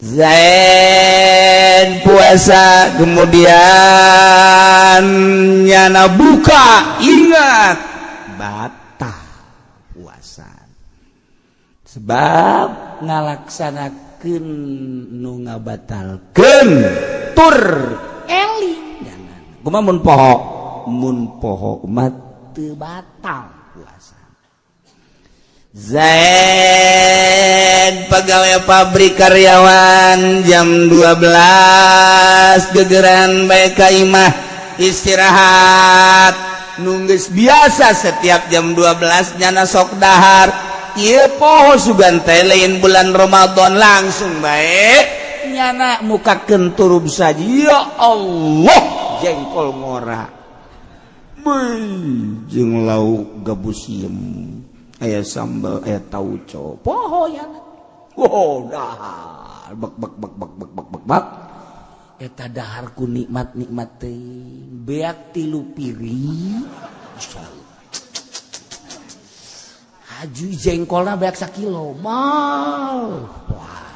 Zaid puasa, kemudian nyana buka, ingat, batal puasa sebab ngalaksanakeun nu ngabatalkeun tur eling. Jangan kumaha mun poho? Mun poho mah teu batal puasa. Zaid pegawai pabrik, karyawan, jam 12 gegeran bae ka imah istirahat. Nunggus biasa setiap jam 12 nyana sok dahar. Ieu poho, sugan teh lain bulan Ramadan, langsung bae nyana mukakeun turub saja. Ya Allah, jengkol ngora. Beuh, jeung lauk gabus siem, aya sambal, aya tauco. Poho ya. Wow, dahar bek bek bek bek bek bek bek bek. Eta dahar ku nikmat nikmat teuing, beak tilu piring. Haju jengkolna beak sakilo mal. Wah,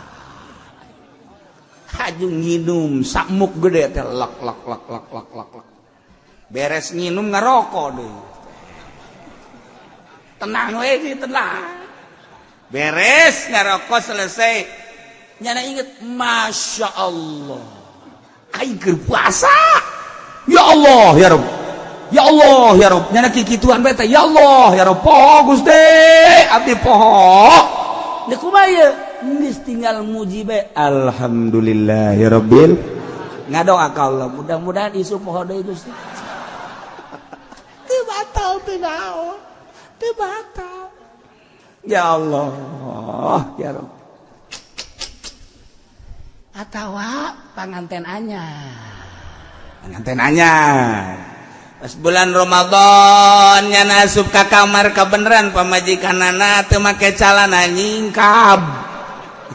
haju nginum samuk gede teh, lak lak lak lak lak lak lak. Beres nginum ngarokok deh. Tenang we, tenang. Beres ngarokok selesai, nyana inget, "Masya Allah, aing keur puasa. Ya Allah, ya Rob, ya Allah, ya Rob." Nyana kikituan bae teh, "Ya Allah, ya Rob, poho Gusti, abdi poho." Deuk kumaha ieu? Geus tinggal muji bae, "Alhamdulillahirabbil," ngadoa ka Allah, mudah-mudahan isuk poho deui, Gusti. Teu batal, teu naon, teu batal. Ya Allah, ya Rob. Atawa panganten anyar, panganten anyar pas bulan Ramadan, nyana asup ka kamar, kebeneran pamajikanana teu make calana, nyingkab.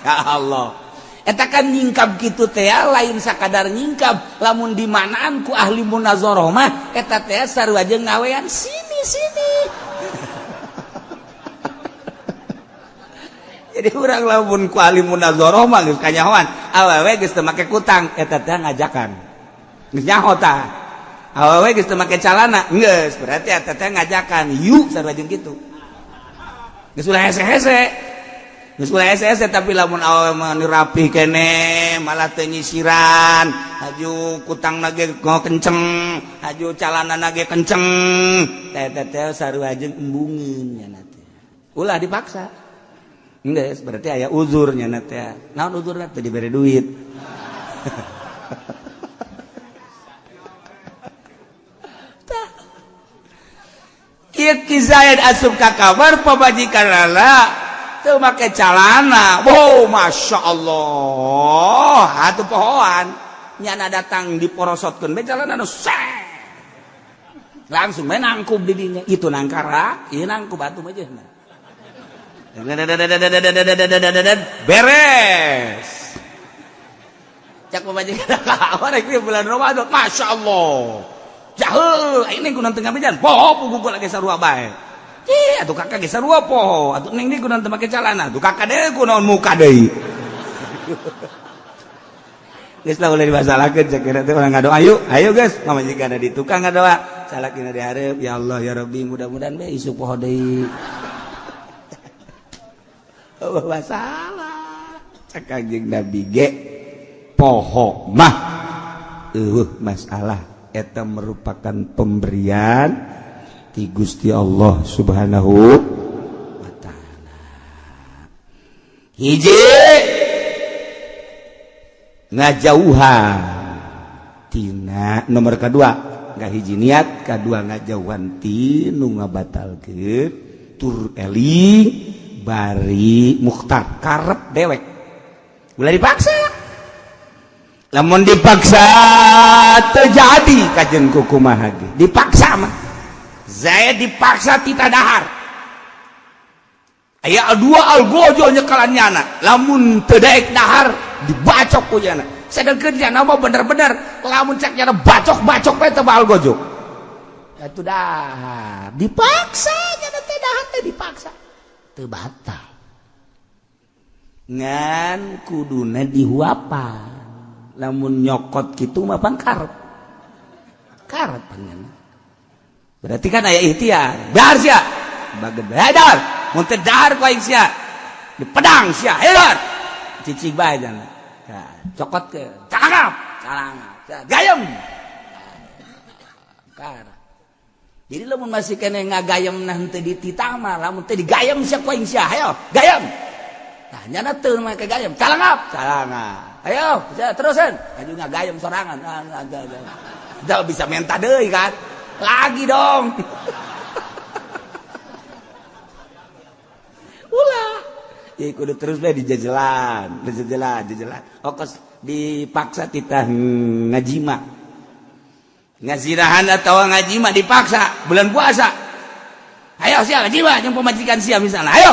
Ya Allah, eta kan nyingkab kitu teh lain sakadar nyingkab. Lamun dimanaan ku ahli munazarah mah eta teh sarua jeung ngawean sini sini. Jadi urang lamun ku ahli munazarah mah geus kanyahoan, awewe geus teu make kutang, eta teh ngajakan, geus nyaho tah. Awewe geus teu make calana, geus berarti eta teh ngajakan yuk, sarua jeung kitu. Geus ulah hese-hese, geus ulah hese-hese. Tapi lamun awewe mah rapi kene, malah teu nyisiran, haju kutang ge kenceng, haju calana ge kenceng, teh teh sarua jeung embungeun nya teh. Ulah dipaksa. Geus berarti aya uzurnya teh. Naon uzurna? Teh dibere duit. Ieu Ki Zaid asup ka kamar, pamajikanana teu make calana. Wow, Masya Allah, atuh pohoan. Nyana datang diporosotkeun bae calana nu langsung bae nangkub di dinya. Itu nangkara, ieu nangkub atuh mah. Beres. Cak pamajikan, bulan Ramadan, Masya Allah. Jahul, ini kunaon tengah bejan. Poho puguh lagi sarua bae. Ih, atuh kakak ge sarua poho. Atuh neng di kunaon teu make calana. Atuh kakak deui kunaon muka deui. Geus lah, ulah dimasalahkeun. Cek kira teh urang ngadoa, ayo, ayo guys, pamajikan di tukang ngadoa. Salakina di hareup, "Ya Allah, ya Rabbi, mudah-mudahan bae isuk poho deui." Oh, masalah. Cek Kanjeng Nabi ge poho mah eueuh masalah, eta merupakan pemberian ti Gusti Allah Subhanahu wa taala. Hiji, ngajauhan tina nomor kedua, nggak hiji niat, kedua ngajauhan ti nu ngabatalkeun, tur eling bari mukhtar, karep dewek, ulah dipaksa. Lamun dipaksa terjadi kajen kukumaha ge dipaksa mah. Zaid dipaksa tita dahar, aya dua algojo nyekalan nyana, lamun teu daek dahar dibacok ku nyana. Sedangkan nyana mah bener-bener lamun cek nyana bacok-bacok bae teu algojo. Itu dahar dipaksa, nyana teh dahar teh dipaksa teu batal. Ngan kuduna dihuapan, lamun nyokot kitu mah pang karep karep pangan. Berarti kan aya ikhtiar. Dahar sia, baged dahar, mun teu dahar ku aing sia di pedang sia. Hayo cicing bae jangan. Nah, cokot ke cakap calangap gayem kara. Jadi lamun masih kene ngagayem nah henteu dititah mah, lamun teu digayem sia ku aing sia, hayo gayem. Nah, nyana teu make gayem, calangap calangap, ayo terusan aju ngagayem sorangan. Ah, udah bisa minta deui kan lagi dong. Ulah ya kudu terus bae dijajalan, dijajalan, dijajalan. Okos dipaksa titah ngajima, ngazirahan atau ngajima dipaksa bulan puasa. Ayo sia ngajima jeung pamajikan sia misalnya, ayo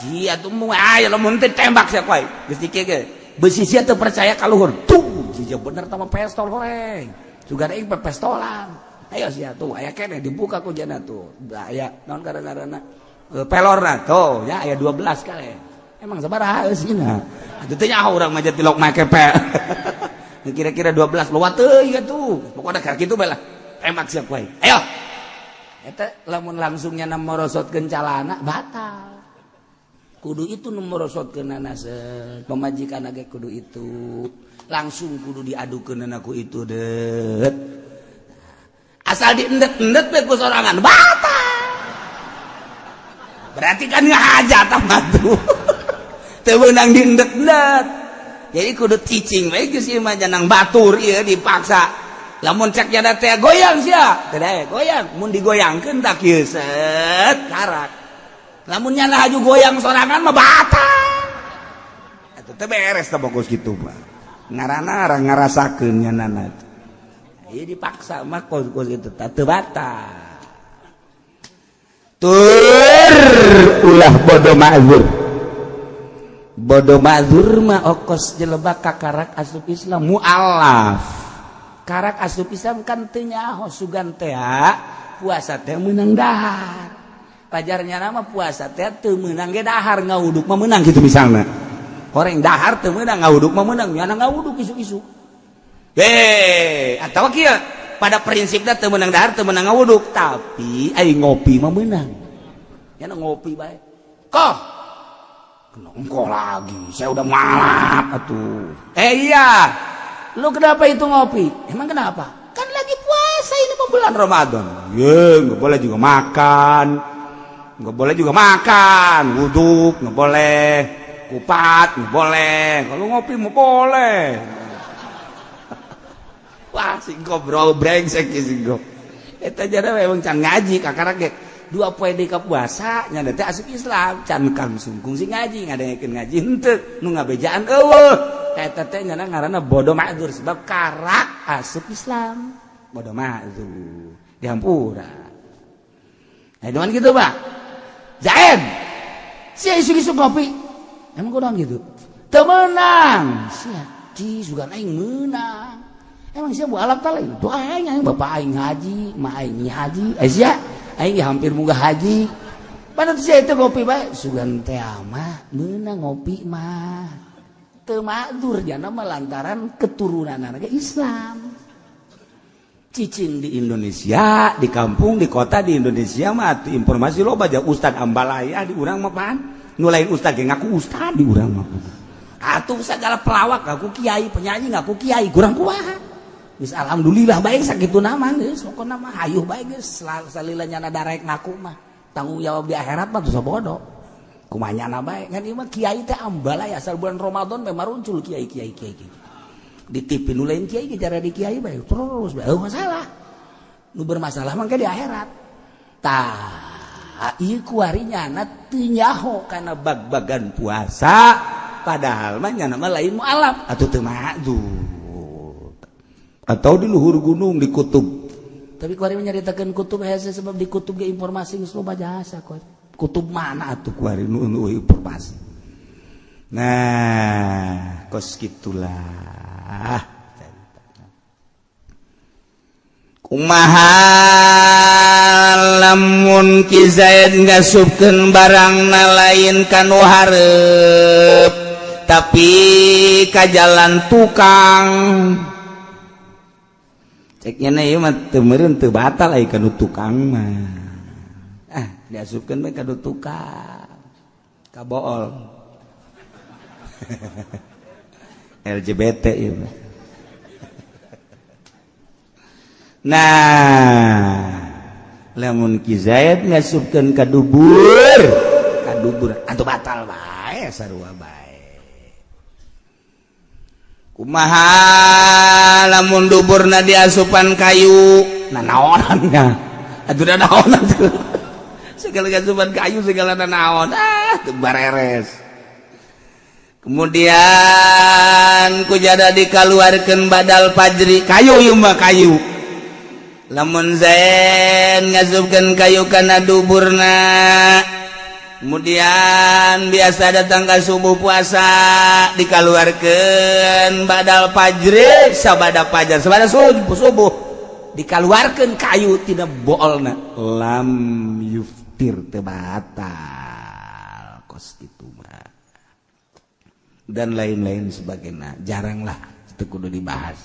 jia tuh mu, ayo lamun teu tembak sia kuai geus dikieu ge beusi sia teu percaya ka luhur tuh jia bener tama pestol horeng sugan aing pestolan. Ayo sia tuh aya keneh dibuka ku jana tuh aya naon gara-garana pelorna tuh ya aya 12 kali emang sabaraha eusina atuh teh nyaho urang mah tilok make pel kira-kira 12 lewat teuing atuh pokona keur kitu bae lah tembak sia kuai. Ayo eta lamun langsungnya na morosotkeun calana batal. Kudu itu nu morosotkeunana pamajikan ge kudu itu langsung kudu diadukeunana ku itu det asal diendet-endet bae ku sorangan batal. Berarti kan ngahaja mah tuh teu meunang diendet-endet. Jadi kudu cicing bae geus ieu mah janang batur ieu dipaksa. Lamun cek jada teh goyang sia teh goyang, mun digoyangkeun tak kieu set karak. Lamun nyana haju goyang sorangan mah batal. Eta teh beres teh bagus kitu mah ngaranna ngarasakeun nyanana ieu dipaksa mah kos-kos kitu teh batal. Tur ulah bodoh ma'zur. Bodoh ma'zur mah okos jelema kakarak asup Islam mualaf. Karak asup Islam kan teu nyaho sugan teh puasa teh meunang dahar. Pajarnya nama puasa teh teu meunang ge dahar, ngawuduk mah meunang gitu misalnya. Horeng dahar teu meunang, ngawuduk mah meunang, nyana ngawuduk isuk-isuk. Atau kieu pada prinsipnya teu meunang dahar, teu meunang ngawuduk, tapi aing ngopi mah meunang. Nyana ngopi bae. Koh nongko lagi, saya udah malap atuh. Iya, lu kenapa itu ngopi? Emang kenapa? Kan lagi puasa ini mau bulan Ramadan. Ye, nggak boleh juga makan. Nggak boleh juga makan, wuduk nggak boleh, kupat nggak boleh. Kalau ngopi mau boleh. Wah, singko bro, brengsek singko. Eta jada memang can ngaji kakara ge dua poe deui ka puasa nya teh asup Islam can kang sungkung sing ngaji ngadengekeun ngaji henteu nu ngabejaan eueuh. Eta teh nyana ngaranna bodoh ma'dzur sebab karak asup Islam. Bodoh ma'dzur dihampura. Nah, dengan gitu Pak. Zaid. Sia isu-isu kopi. Emang kurang gitu. Teu meunang. Sia ci sugan aing meunang. Emang sia mualaf ta lain? Tuh aing aing bapak aing haji, ma aing haji. Eh sia aing hampir munggah haji. Padahal sia itu ngopi bae sugan teh mah meunang ngopi mah. Teu ma'dzur jana mah lantaran keturunan anak Islam. Cicing di Indonesia, di kampung, di kota di Indonesia mah atuh informasi loba aja ustad ambalaya di urang mah pan. Nu lain ustad ge ngaku ustad di urang mah. Atuh segala pelawak ngaku kiai, penyanyi ngaku kiai, kurang kumaha. Geus alhamdulillah bae sakitu nama geus, pokona mah hayuh bae geus salila nyana darek ngaku mah. Tanggung jawab di akhirat mah dosa bodoh. Kumaha nyana bae ngan ieu mah kiai teh ambalaya asal bulan Ramadan memang maruncul kiai kiai kiai. Di TV nu lain kiai ge cara di kiai bae terus bae masalah. Nu bermasalah mah di akhirat. Tah ieu kuari nyana teu nyaho kana bag-bagan puasa padahal mah nyana mah lain mualaf atuh teu ma'dzur. Atau di luhur gunung di kutub. Tapi kuari nyaritakeun kutub hese sebab di kutub ge informasi geus loba jasa kuari. Kutub mana atuh kuari nu informasi. Nah, kos gitulah. Kumaha Lamun Ki Zaid ngasupkeun barangna lain kanu hareup, tapi ka jalan tukang, ceknya ieu mah teu meureun teu batal ai kanu tukang mah. Ah, diasupkeun we kanu tukang, kabool LGBT ieu mah. Nah, lamun Ki Zaid ngasupkeun ka dubur, ka dubur atuh batal bae, sarua bae. Kumaha lamun duburna diasupan kayu? Nah, naonannya atuh da, naonan segala asupan kayu, segala naon, ah, teu bareres. Kemudian ku jada dikaluarkeun badal fajri kayu, ieu mah kayu. Lamun Zaid ngasupkeun kayu kana duburna, kemudian biasa datang ke subuh puasa, dikaluarkeun badal fajri, sabada fajar, sabada subuh, subuh dikaluarkeun kayu tina boolna, lam yuftir, teu batal, kos kitu mah dan lain-lain sebagainya. Jaranglah, itu kudu dibahas.